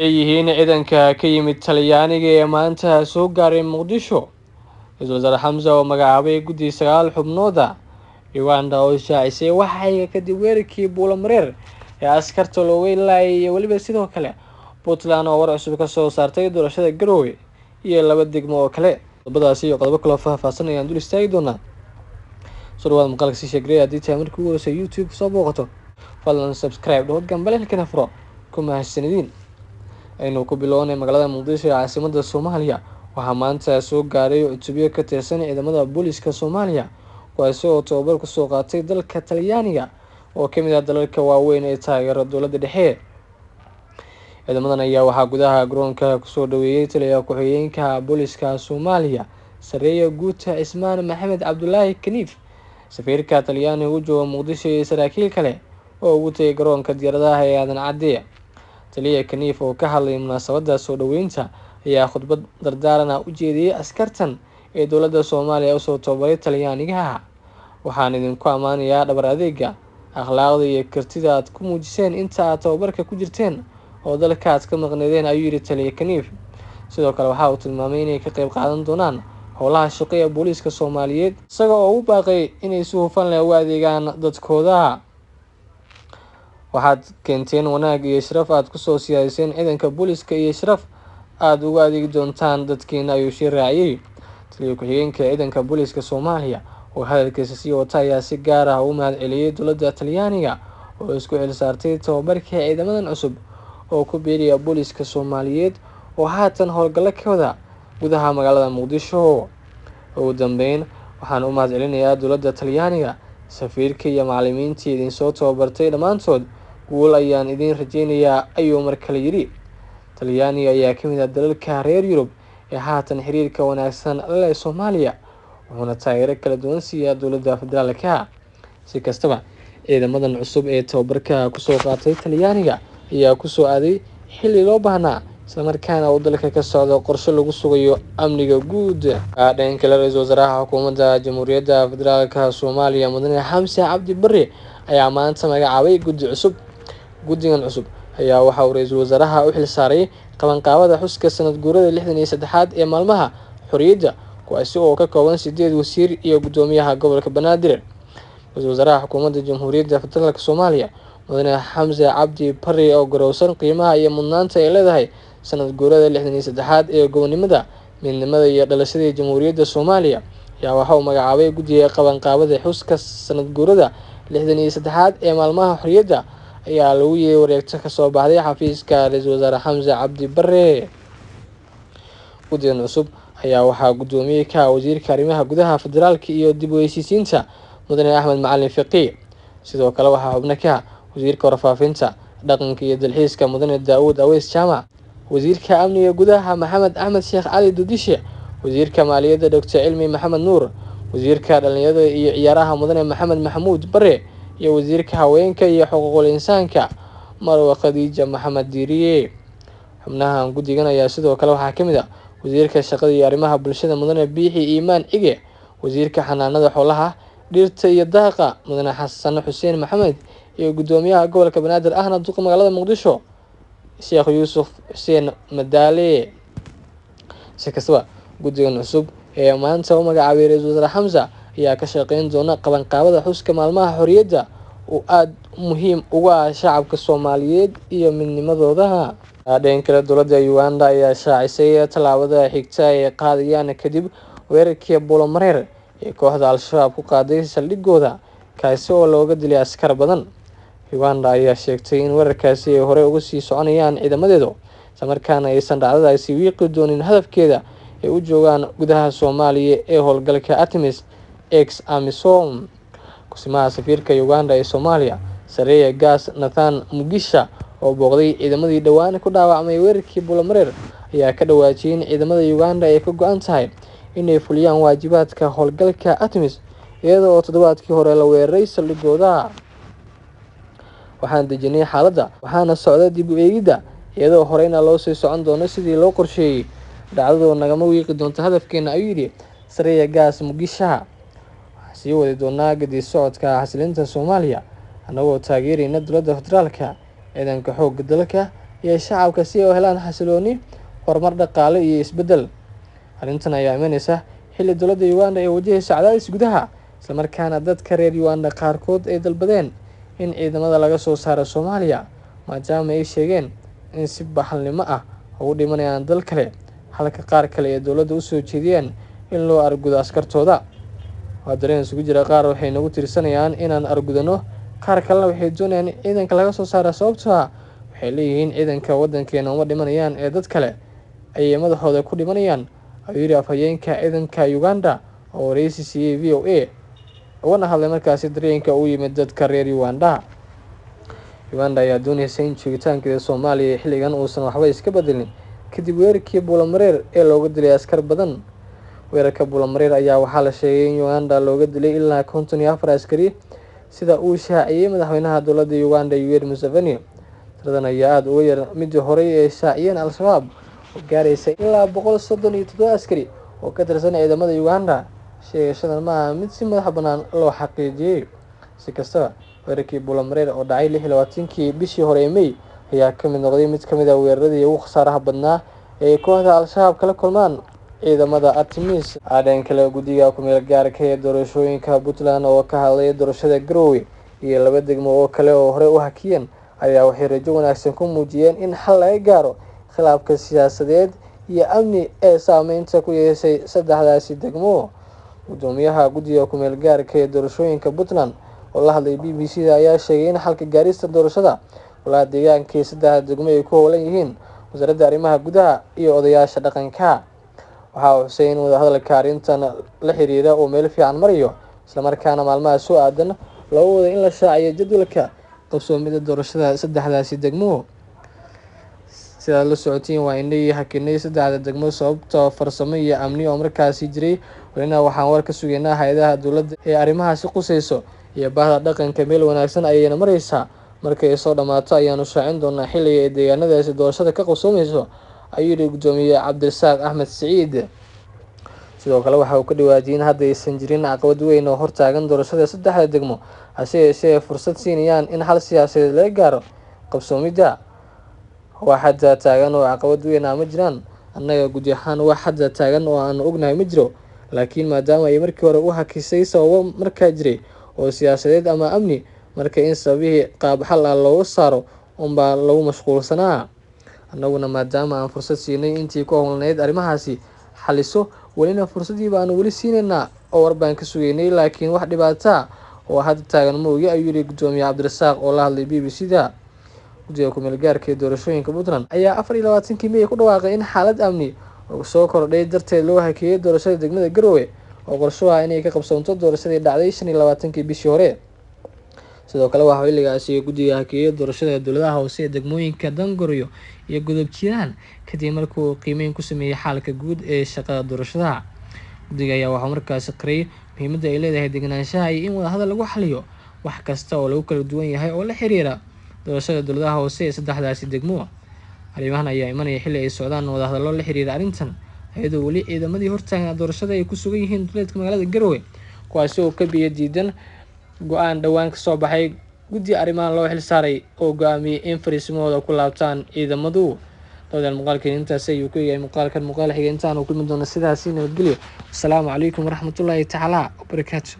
Ay yihiin ciidanka ka yimid Talyaaniga ee maanta soo gaaray Muqdisho. Ra-iisul Wasaare Xamse oo magacaabay guddi 9 xubnooda. Uganda oo shaacisay waxayga kadib weerarkii Buulamareer ee askarta looga laayay, iyo weliba sidoo kale Puntland oo war cusub ka soo saartay doorashada Garowe iyo 2 degmo oo kale. Qodobadaasi iyo qodobo kaloo faahfaahsan ayaan dul istaagi doonaa. Soo dhawaad muuqaalka sii sheegraya haddii tahay markii ugu horreysay YouTube soo booqato, fadlan subscribe dhaho, gambaleelkana furo. Ku mahadsanidin. Aynu ku bilownay magaalada Muqdisho ee caasimadda Soomaaliya. Waxaa maanta soo gaaray cutubyo ka tirsan ciidamada booliska Soomaaliya, kuwaasi oo tababar kusoo qaatay dalka Talyaaniga oo ka mid ah dalalka waaweyn ee taageera dowladda dhexe. Ciidamadan ayaa waxaa gudaha garoonka kusoo dhaweeyay taliyaha ku-xigeenka booliska Soomaaliya, Sareeya Guuta Cismaan Maxamed Cabdulaahi Kaniif, safiirka Talyaaniga u jooga Muqdisho iyo saraakiil kale oo ugu tegay garoonka diyaaradaha ee Aadan Cadde. Taliya Kaniif oo ka hadlay munaasabadda soo dhaweynta ayaa khudbad dardaaran ah u jeediyey askartan ee dowladda Soomaaliya usoo tababaray Talyaanigaha. Waxaan idinku ammaanayaa dhabar adeega, akhlaaqda iyo kartida aad ku muujiseen inta aad tababarka ku jirteen oo dalka aad ka maqneedeen, ayuu yidhi Taliya Kaniif. Sidoo kale waxa uu tilmaamay inay ka qayb qaadan doonaan howlaha shaqo ee booliiska Soomaaliyeed, isaga oo u baaqay inay si hufan leh u adeegaan dadkooda. Waxaad keenteen wanaag iyo sharaf aad kusoo siyaadiseen ciidanka booliiska iyo sharaf aad ugu adeegi doontaan dadkiina, ayuu sii raaciyey. Taliya ku-xigeenka ciidanka booliiska Soomaaliya oo hadalkiisa sii wata ayaa si gaar ah ugu mahad celiyey dowladda Talyaaniga oo isku xilsaartay tababarka ciidamadan cusub oo ku biiriya booliiska Soomaaliyeed oo haatan howlgallo ka wada gudaha magaalada Muqdisho. Ugu dambeyn, waxaan u mahad celinayaa dowladda Talyaaniga, safiirka iyo macallimiintii idinsoo tababartay dhammaantood. Guul ayaan idiin rajeynayaa, ayuu mar kale yidhi. Talyaaniga ayaa ka mid ah dalalka reer Yurub ee haatan xiriirka wanaagsan la leh Soomaaliya, wuxuuna taageero kala duwan siiyaa dowladda federaalka. Si kastaba, ciidamadan cusub ee tababarka kusoo qaatay Talyaaniga ayaa kusoo aaday xilli loo baahnaa, islamarkaana uu dalka ka socdo qorshe lagu sugayo amniga guud. Dhanka kale, ra-iisul wasaaraha xukuumadda Jamhuuriyadda Federaalka Soomaaliya Mudane Xamse Cabdi Barre ayaa maanta magacaabay guddi cusub. Guddigan cusub ayaa waxa uu ra-iisul wasaaraha u xilsaaray qabanqaabada xuska sanad guurada 63aad ee maalmaha xorriyadda, kuwaasi oo ka kooban 8 wasiir iyo guddoomiyaha gobolka Banaadir. Ra-iisul wasaaraha xukuumadda Jamhuuriyadda Federaalka Soomaaliya Mudane Xamse Cabdi Barre oo garowsan qiimaha iyo mudnaanta ay leedahay sanad guurada 63aad ee gobonimada, midnimada iyo dhalashadii Jamhuuriyadda Soomaaliya ayaa waxa uu magacaabay guddiga qabanqaabada xuska sanad guurada 63aad ee maalmaha xorriyadda, ayaa lagu yeeray wareegto kasoo baxday xafiiska ra-iisul wasaare Xamse Cabdi Barre. Guddigan cusub ayaa waxaa guddoomiyey ka ah wasiirka arrimaha gudaha federaalka iyo dib u heshiisiinta Mudane Axmed Macalin Fiqi. Sidoo kale waxaa xubno ka ah wasiirka warfaafinta, dhaqanka iyo dalxiiska Mudane Daawud Aweys Jaamac, wasiirka amniga gudaha Maxamed Axmed Sheekh Cali Dudishe, wasiirka maaliyadda Dr Cilmi Maxamed Nuur, wasiirka dhalinyarada iyo ciyaaraha Mudane Maxamed Maxamuud Bare, iyo wasiirka haweenka iyo xuquuqul insaanka Marwa Khadiija Maxamed Diiriye. Xubnahan guddigan ayaa sidoo kale waxaa ka mid ah wasiirka shaqada iyo arrimaha bulshada Mudane Biixi Iimaan Cige, wasiirka xanaanada xoolaha, dhirta iyo daaqa Mudane Xasan Xuseen Maxamed, iyo guddoomiyaha gobolka Banaadir ahna duqa magaalada Muqdisho Sheekh Yuusuf Xuseen Madaale. Si kastaba, guddigan cusub ee maanta u magacaabay ra-iisul wasaare Xamse ayaa ka shaqeyn doona qabanqaabada xuska maalmaha xorriyadda oo aada muhiim uga ah shacabka Soomaaliyeed iyo midnimadooda. Dhanka kale, dowladda Uganda ayaa shaacisay tallaabada xigta ay qaadayaan kadib weerarkii Buulamareer ee kooxda Al-Shabaab ku qaaday saldhigooda, kaasi oo looga dilay askar badan. Uganda ayaa sheegtay in weerarkaasi ay horey uga sii soconayaan ciidamadeedu, islamarkaana aysan dhacdadaasi wiiqi doonin hadafkeeda ay u joogaan gudaha Soomaaliya ee howlgalka ATMIS ex AMISOM. Kusimaha safiirka Uganda ee Soomaaliya, Sareeya Gaas Nathan Mugisha, oo booqday ciidamadii dhowaan ku dhaawacmay weerarkii Buulamareer, ayaa ka dhawaajiyay in ciidamada Uganda ay ka go-an tahay inay fuliyaan waajibaadka howlgalka ATMIS, iyada oo toddobaadkii hore la weeraray saldhigooda. Waxaan dejinay xaaladda, waxaana socda dib u eegidda, iyadoo horeyna loo sii socon doono sidii loo qorsheeyey. Dhacdadu nagama wiiqi doonto hadafkeena, ayuu yidhi Sareeya Gaas Mugisha. Waxaan sii wadi doonaa gedi socodka xasilinta Soomaaliya, annagoo taageerayna dowladda federaalka, ciidanka xoogga dalka iyo shacabka si ay u helaan xasilooni, horumar dhaqaale iyo isbeddel. Arrintan ayaa imanaysa xilli dowladda Uganda ay wajahayso cadaadis gudaha, isla markaana dadka reer Uganda qaarkood ay dalbadeen in ciidamada laga soo saaro Soomaaliya, maadaama ay sheegeen in si bahalnimo ah ugu dhimanayaan dal kale, halka qaar kale ee dowladda u soo jeediyeen in loo argudo askartooda. Waa dareen isugu jira, qaar waxay nagu tirsanayaan inaan argudano, qaar kalena waxay doonayaan in ciidanka laga soo saaro sababtoo ah waxay leeyihiin ciidanka waddankeena uma dhimanayaan ee dad kale ayay madaxooda ku dhimanayaan, ayuu yidhi afhayeenka ciidanka Uganda oo wareysi siiyey VOA ugana hadlay markaasi dareenka u yimid dadka reer Uganda. Uganda ayaa doonaysa in joogitaankeeda Soomaaliya xilligan uusan waxba iska bedelin kadib weerarkii Buulamareer ee looga dilay askar badan. Weerarka Buulamareer ayaa waxaa la sheegay in Uganda looga dilay ilaa 54 askari, sida uu shaaciyey madaxweynaha dowladda Uganda Yoweri Museveni. Tiradan ayaa aada uga yar midii horey ee shaaciyeen Al-Shabaab oo gaaraysa ilaa 137 askari oo ka tirsan ciidamada Uganda. Sheegashadan ma aha mid si madax bannaan loo xaqiijiyey. Si kastaba, weerarkii Buulamareer oo dhacay 26-kii bishii hore ee May ayaa ka mid noqday mid ka mid ah weeraradii ugu khasaaraha badnaa ee kooxda Al-Shabaab kala kulmaan ciidamada Artemis. Dhan kale, guddiga ku-meel gaarka ee doorashooyinka Puntland oo ka hadlay doorashada Garowe iyo laba degmo oo kale oo horey u hakiyeen ayaa waxay rajo wanaagsan ku muujiyeen in xal laga gaaro khilaafka siyaasadeed iyo amni ee saameynta ku yeeshay saddexdaasi degmo. Guddoomiyaha guddiga ku-meel gaarka ee doorashooyinka Puntland oo la hadlay BBC da ayaa sheegay in xalka gaarista doorashada golaha deegaanka ee saddexda degmo ay ku howlan yihiin wasaaradda arrimaha gudaha iyo odayaasha dhaqanka. Waxa uu xusay in wadahadalka arrintan la xiriira uu meel fiican marayo, isla markaana maalmaha soo aadan loogu wado in la shaaciyo jadwalka qabsoomida doorashada saddexdaasi degmo. Sidaad la socotiin, waa inay hakinay saddexda degmo sababta farsamo iyo amni oo markaasi jiray. Welina waxaan war ka sugaynaa hay-adaha dowladda ee arrimahaasi qusayso iyo bahda dhaqanka. Meel wanaagsan ayayna maraysaa, markay soo dhammaato ayaanu shaacin doonaa xilliga ay deegaanadaasi doorashada ka qabsoomayso, ayuu yidhi guddoomiye Cabdirasaaq Axmed Siciid. Sidoo kale waxa uu ka dhawaajiyay in hadda aysan jirin caqabad weyn oo hortaagan doorashada saddexda degmo, hase yeeshee ay fursad siinayaan in xal siyaasadeed laga gaaro qabsoomidda. Wax hadda taagan oo caqabad weyn ah ma jiraan, annaga gudi ahaan wax hadda taagan oo aanu ognahay ma jiro, laakiin maadaama ay markii hore u hakisay sababo markaa jiray oo siyaasadeed ama amni, marka in sababihii qaab xal ah looga saaro unbaa lagu mashquulsanaa. Annaguna maadaama aan fursad siinay intii ku howlnayd arrimahaasi xaliso, welina fursaddii baanu weli siinaynaa oo war baan ka sugaynay, laakiin wax dhibaato ah oo hadda taagan ma ogi, ayuu yidhi guddoomiye Cabdirasaaq oo la hadlay BBC da. Guddiga ku-meel gaarka ee doorashooyinka Puntland ayaa 24-kii May ku dhawaaqay in xaalad amni oo soo kordhay darteed loo hakiyey doorashada degmada Garowe oo qorsho ah inay ka qabsoonto doorashadii dhacday 25-kii bishii hore. Sidoo kale waxaa xilligaasi guddiga hakiyey doorashada dowladaha hoose ee degmooyinka Dangoryo iyo Godob Jiiraan kadib markii uu qiimeyn ku sameeyey xaalka guud ee shaqada doorashada. Guddiga ayaa waxaa markaasi qiray muhiimadda ay leedahay degenaanshaha iyo in wadahadal lagu xaliyo wax kasta oo lagu kala duwan yahay oo la xiriira doorashada dowladaha hoose ee saddexdaasi degmo. Arrimahan ayaa imanaya xilli ay socdaan wadahadallo la xiriira arrintan, iyadoo weli ciidamadii hortaagnaa doorashada ay ku sugan yihiin duleedka magaalada Garowe, kuwaasi oo ka biyo diidan go-aan dhowaan kasoo baxay guddi arrimahan loo xilsaaray oo go-aamiyey in fariisimahooda ku laabtaan ciidamadu. Dawadayaal, muuqaalkeen intaasi ayuu ku eegayay. Muuqaalkan muuqaal xiga intaan u kulmi doono sidaasi nabadgelyo. Asalaamu calaykum waraxmatullaahi tacaala wabarakaatu.